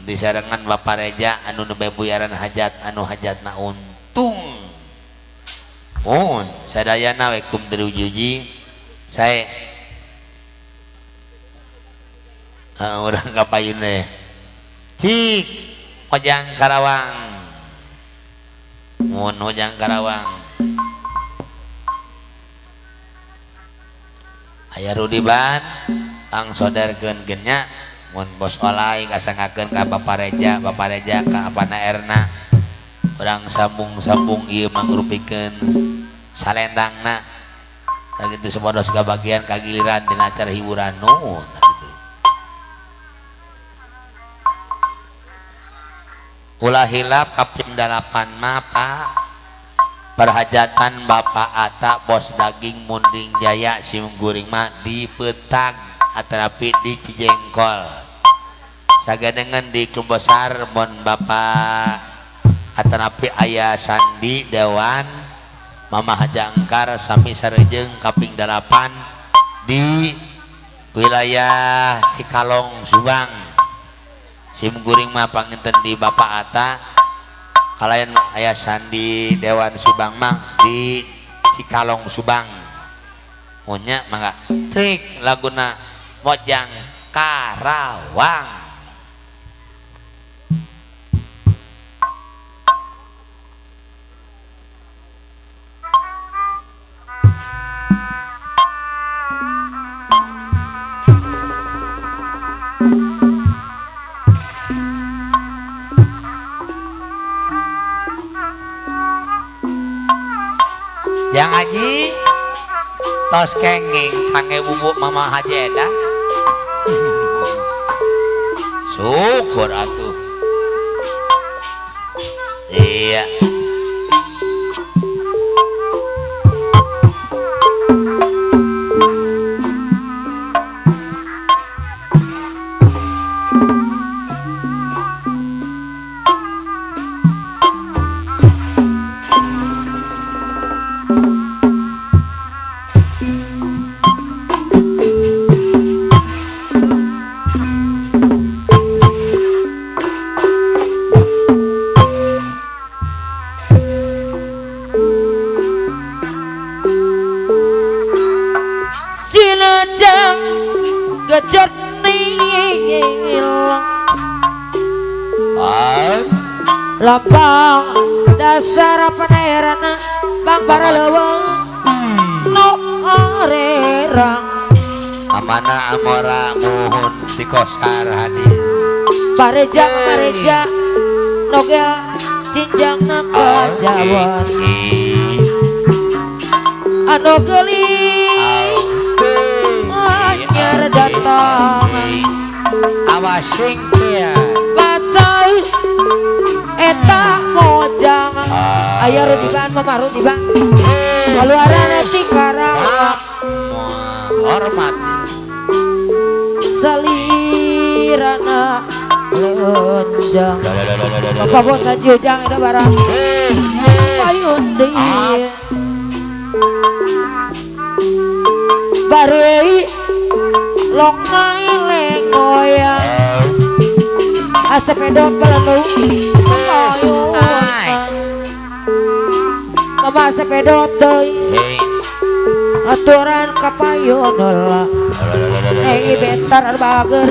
Disarengan Bapak Reja anu nembe buyaran hajat anu hajatna untung. Mun sadayana we kum terujuji sae. Urang ka payun deh. Cik Mojang Karawang. Mun Mojang Karawang. Aya Rudiban tang soderkeun gen nya. Mun bos olai kasangakeun ka Bapak Reja, Bapak Reja ka apana Erna. Urang sambung-sambung ieu mangrupikeun salendangna. Tah kitu supados kabagian kagiliran dina acara hiburan nuhun tah kitu. Ulah hilap kaping 8 mah Pak. Perhajatan Bapak Ata bos daging Munding Jaya sim guring mah di Petag atanapi di Cijengkol. Sagadengan di Kumbesar mun Bapak atanapi Ayah Sandi Dewan Mama Hajangkar sami sarejeng kaping 8 di wilayah Cikalong Subang. Sim guring mah panginten di Bapak Ata kalayan Ayah Sandi Dewan Subang mah di Cikalong Subang. Munya mangga trik laguna Mojang Karawang. Yang haji tos kenging kangge bubuk Mama Haji Eda. Syukur atuh. Iya. Lambang dasar penerana bang para lewang no arerang amana amora muhun tikosar hadir pareja pareja nogel sinjang nakajawan anu gelis anyar datang awas singkir pasal eta mojang aya Rudiban Mama Rudiban keluaran ti Karawang hormat salirana lenjang Bapak bos Haji Ujang eta barang payun deui bari longai lengoyang asep edot balanu Mama sepedot deui aturan kapayun heula eh bentar bager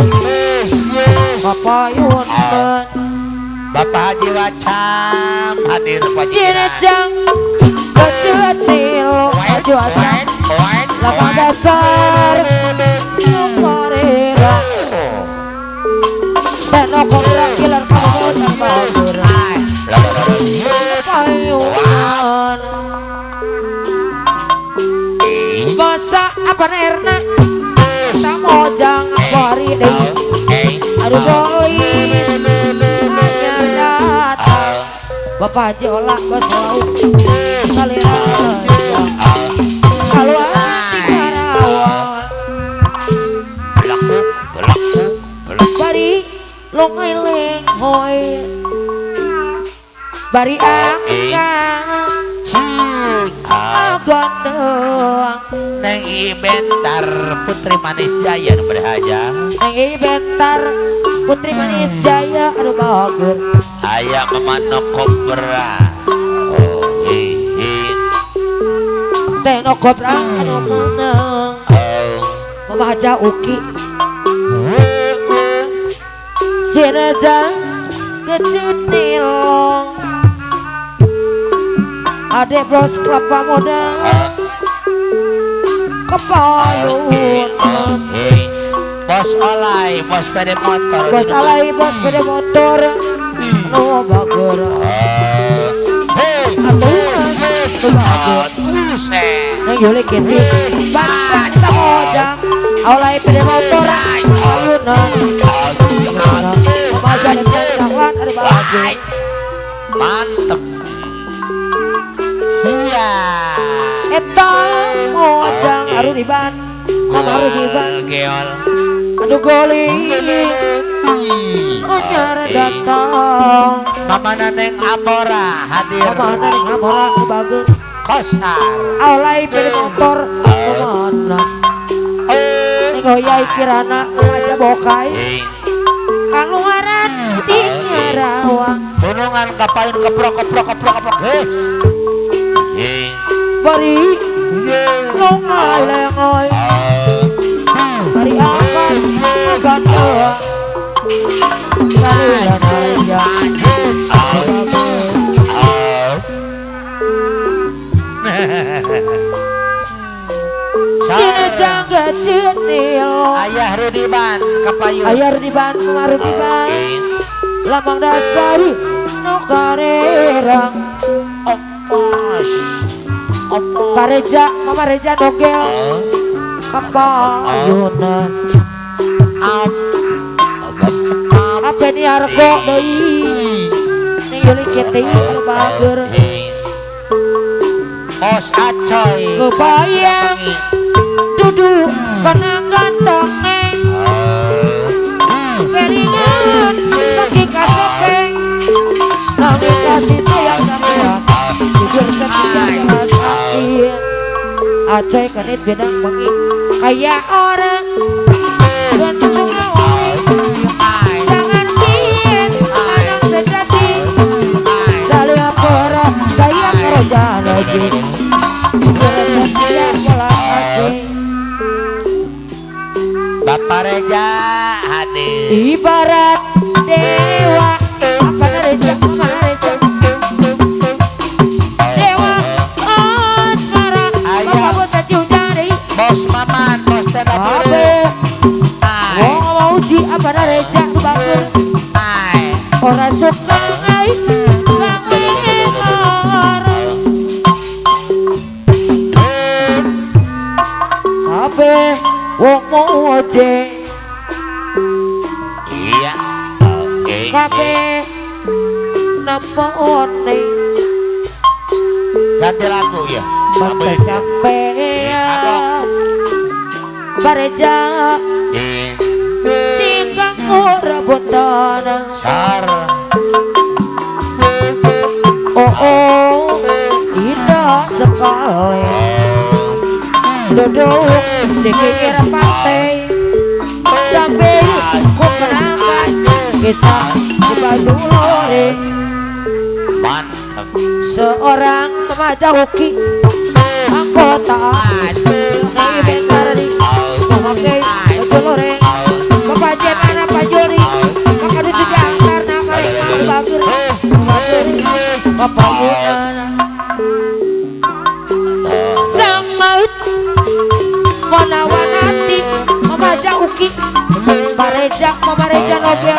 kapayun Bapak Haji Wacam hadir pajiran sinejang kecetil Haji Wacam lapang dasar numarera dan kongrak kilar kamu bager kapayun masa apa erna kita mojang bari deui aduh bolis anyar datang Bapak Haji olah bos lauk salira keluar ti Karawang bari longai lenghoy bari angkat Agandeng Neng Ibentar Putri Manis Jaya nu berhaja. Neng Ibentar Putri Manis Jaya anu bager. Aya Mama Kobra. Oh hi. Teh no Kobra anu menang. Mama Haja Uki. Sirja kecutilong. Adek bos kelapa muda. Kepayun. Bos olai, bos sepeda motor. Bos alai, bos sepeda motor. No bager. Atuh bager. Neng Yuli Kiti. Bang Ojang. Olai sepeda motor. Ayunan. Mama Jalan Cahwan ada bager. Mantep. Iya. Eta Ojang Arudiban. Mama Arudiban. Geol. Aduh goli. Onyar datang. Mama Neneng Amora hadir. Mama Neneng Amora bagus. Kosar. Olai beli motor. Kemana? Nengoyai Kirana aja bokai. Kaluaran Tinggarawang. Gunungan kapalin keprok keprok keprok keprok. Bari longai lengoy. Bari akan agak Ayah Rudiban kapayun. Ayah Rudiban, Rudiban. Lambang dasar nu karerang. Opas. Pareja, Mama Reja dogel kapayunan. Apa ni argo deui ning Yuli Kiti anu bager. Bos Acoy kebayang duduk kana ganteng neng kelingan saking kasepeng nanging kasih sayang sampean jujur setia jelas asin. Acoy kenit benang bengi kayak orang ganteng. Jangan kian anak sejati saling pora sayang kerja lagi setia jelas asing. Bapak Reja hadir. Ibarat dewa apa Reja Mama Reja dewa asmara. Bapak bos jari bos Maman bos tenda biru. Wong mau uji apa Reja bagus. Ora suka ngai ngai orang. Kabeh wong moje. Iya. Kabeh napa one. Ganti lagu ya. Sampai sampean Bareja singkang ora botan. Sar. Oh oh indah sekali. Duduk di pinggir pantai sampai ku kenangkan kisah di baju lore. Mantap. Seorang remaja hoki anggota Nai Bentar di memakai baju lore. Bapak Jemana Pak Juri maka disejak karena mereka bagus Bapak Yunana sang maut wana-wanati memaja uki Pareja Mama Reja Nobel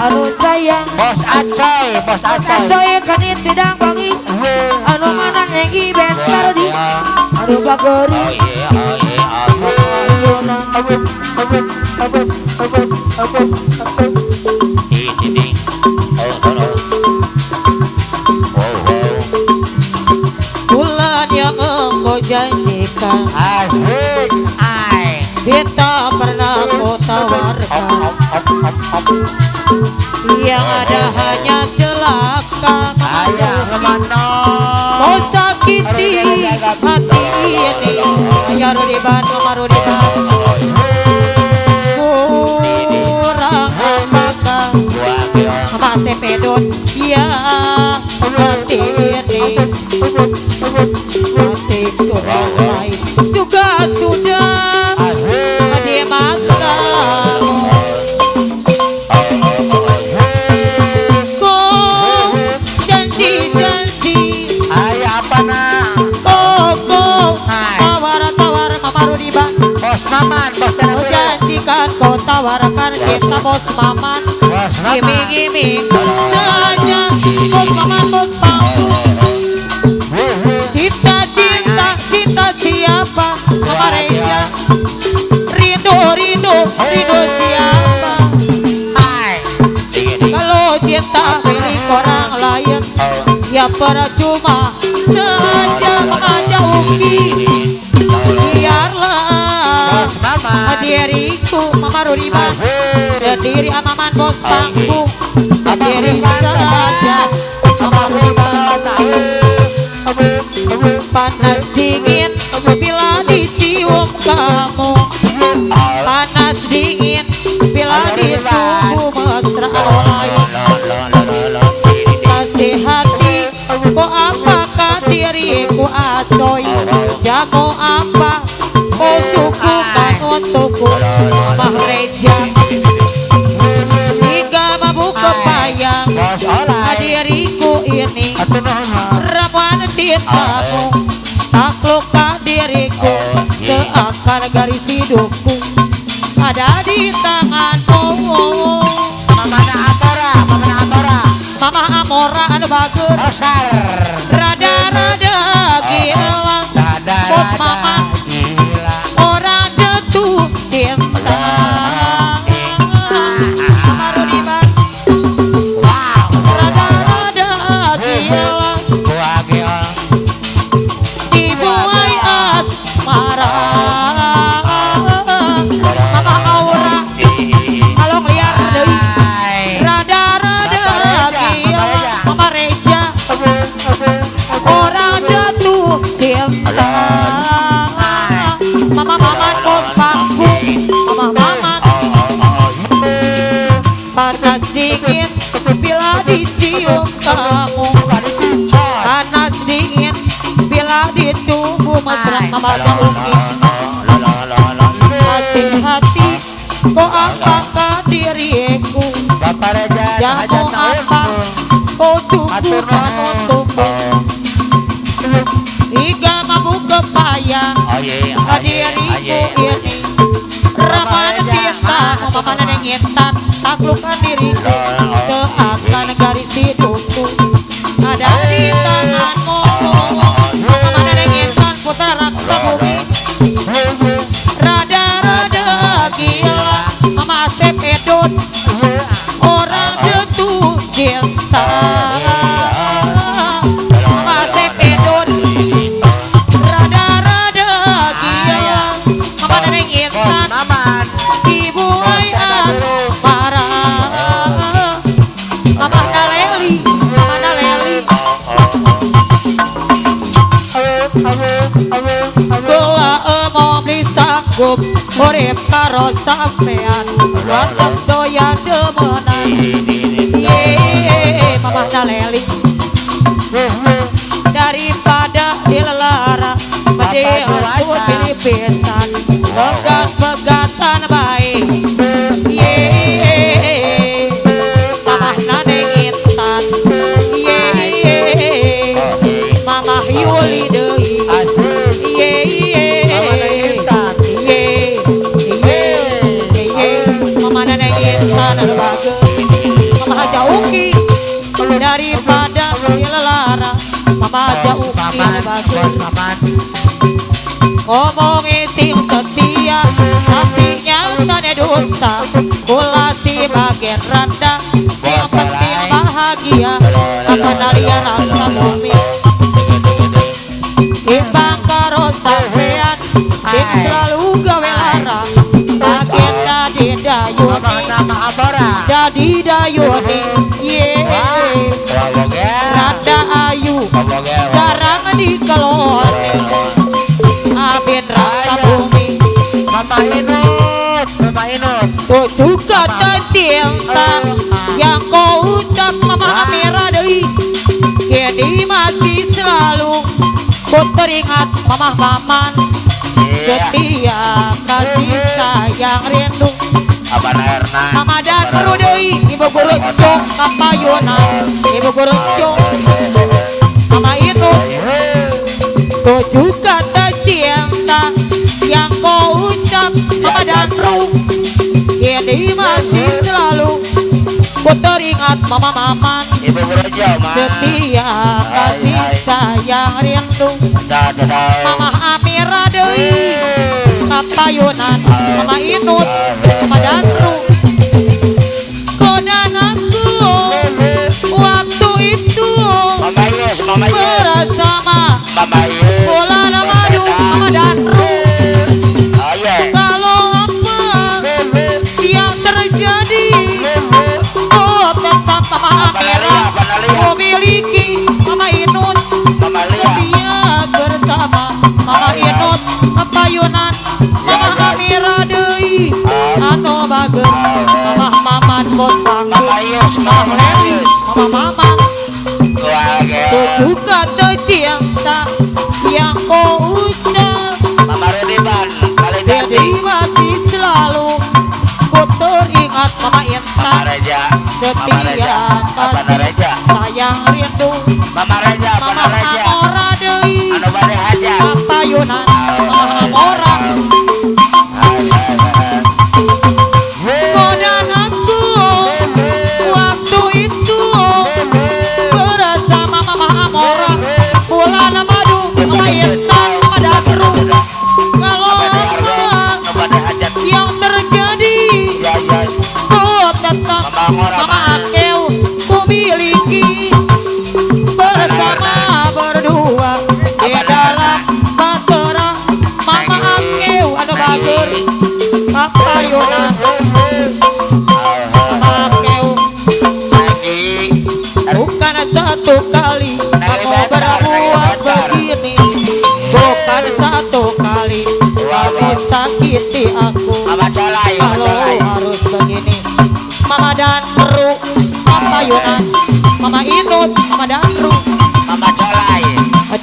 anu sayang Bos Acoy Bos Acoy kanit tidak wangi anu mana negi bentar di anu bagori Bulan yang engkau janjikan asik beta pernah kau tawarkan, yang ada hanya celaka. Ayah kemana? Kau sakit Hati ini ya Rudiban Mama Rudiban kurang apakah Mama Sepedon ya hati ini hati sudah lain juga sudah di matamu. Kau janji-janji ayah apa nak kau tawar-tawar Mama Rudiban bos Maman bos kau janjikan kau tawarkan cinta bos Maman iming-iming saja bos Maman bos pangku cinta cinta cinta siapa Mama Reja rindu rindu rindu siapa. Kalau cinta milik orang lain ya percuma saja mengajak Uki biarlah diriku Mama Rudiban sendiri amaman bos pangku diri saja Mama Rudiban panas dingin bila dicium kamu panas dingin bila ditunggu mesra lain kasih hati kok apakah diriku acoy jago apa kau sukukan untukku Mama Reja hingga mabuk kepayang diriku ini ramuan cintamu taklukkan diriku seakan garis hidupku ada di tanganmu. Mama Amora, Mama Amora, Mama Amora anu bagus rada-rada gila bos Mama orang jatuh cinta Mama Rudiban rada-rada gila dibuai asmara Mama Aura kalau lihat deui rada-rada gila Mama Reja orang jatuh cinta Mama Maman bos pangku Mama Maman panas dingin bila dicium kamu panas dingin bila ditunggu mesra Mama Uki hati-hati kok apakah diriku jago apa kau suguhkan untukku hingga mabuk kepayang diriku ini ramuan cinta Mama Neneng Intan taklukkan diriku seakan garis hidupku ada di tanganmu Mama Neneng Intan putra raksa bumi rada-rada gila Mama Asep Edot orang jatuh cinta Mama Asep Edot rada-rada gila Mama Neneng Intan dibuai asmara Mama Naleli Mama Naleli kula emom li sanggup urip karo sampean watak doyan demenan ye Mama Naleli daripada dilelara mending pilih pisan pegat-pegatan baik ye Mama Neneng Intan ye Mama Yuli deui ye ye ye ye Mama Neneng Intan anu bagus Mama Haja Uki daripada dilelara Mama Haja Uki anu bagus ngomong sing setia tapi nyatane dusta kula si bagian randa yang penting bahagia akan alia rasa bumi timbang karo sampean sing selalu gawe lara bagian dadi dayuni dadi dayuni ye randa ayu Jarang dikeloni Abin rasa bumi. Mama Inut, Mama Inut. Tujuh kata cinta yang kau ucap Mama Amira deui, kini masih selalu ku teringat Mama Maman. Setia kasih sayang rindu Mama dan Rudei, Ibu Guru Cok Kapayunan, Ibu Guru Cok Mama Inut. Tujuh kata cinta yang kau ucap Mama dan Ru, kini masih selalu ku teringat Mama Maman. Setia kasih sayang rindu Mama Amira deui Kapayunan, Mama Inut, Mama Danru. Kau dan aku waktu itu bersama bulan madu Mama Danru. Kalau apa yang terjadi, oh tetap Mama Amira ku miliki Mama Inut. Setia bersama Mama Inut Kapayunan, Mama Amira deui anu bager, Mama Maman bos panggung, Mama Leli, Mama Maman. Tujuh kata cinta yang kau ucap, jadi masih selalu ku teringat Mama Intan. Setia kasih sayang rindu Mama Amora deui Kapayunan, Mama Amora. Kau dan aku waktu itu bersama Mama Amora, bulan madu Mama Intan, Mama Danru. Kalau apa yang terjadi, kau tetap Mama Akeu ku miliki. Bersama berdua di dalam batera Mama Akeu anu bager Kapayunan, Mama Akeu. Bukan satu kali kamu berbuat begini, bukan satu kali kamu sakiti aku. Kalau harus begini Mama Danru Kapayunan, Mama Inut, Mama Danru.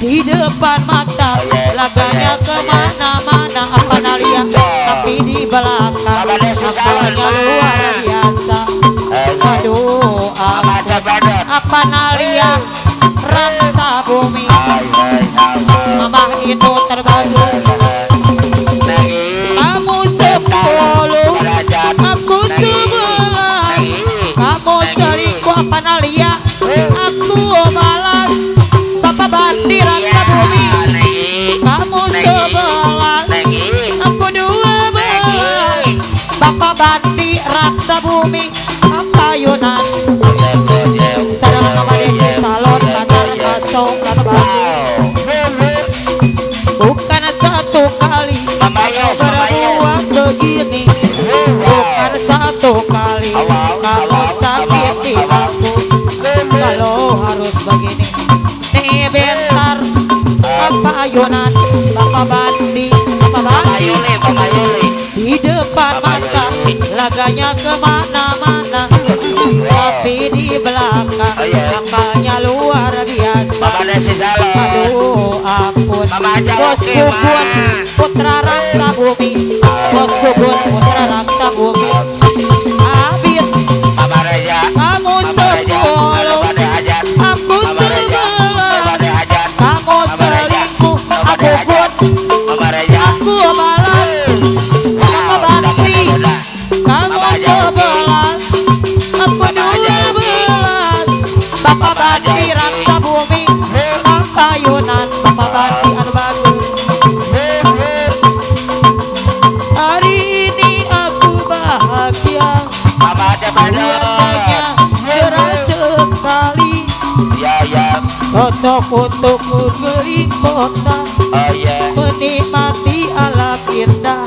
Di depan mata laganya kemana-mana apa nalia, tapi di belakang apanya luar biasa. Aduh apa nalia rasa bumi Mama itu terbagus. Kamu 10, aku 11, kamu selingkuh apa nalia, aku balas. Bapak Bandi rasa bumi, kamu 11, aku 12. Bapak Bandi rasa bumi Kapayunan. Sarang Mama Desi salon kanar kasong. Bukan satu kali berbuat begini, bukan satu kali kamu sakiti aku. Kalau harus begini nih bentar Kapayunan, Bapak Bandi, Bapak Bandi. Di depan mata laganya kemana-mana, tapi di belakang nampaknya luar biasa. Aduh ampun Bos Gugun putra raksa bumi, Bos Gugun putra raksa bumi. Abis kamu 10, aku 11, kamu selingkuh aku pun aku balas. Mama Bakti kamu 11, aku 12. Bapak Bakti raksa bumi Kapayunan, Bapak Bakti anu bagus. Hari ini aku bahagia, biasanya cerah sekali. Cocok untuk keliling kota, menikmati alam indah.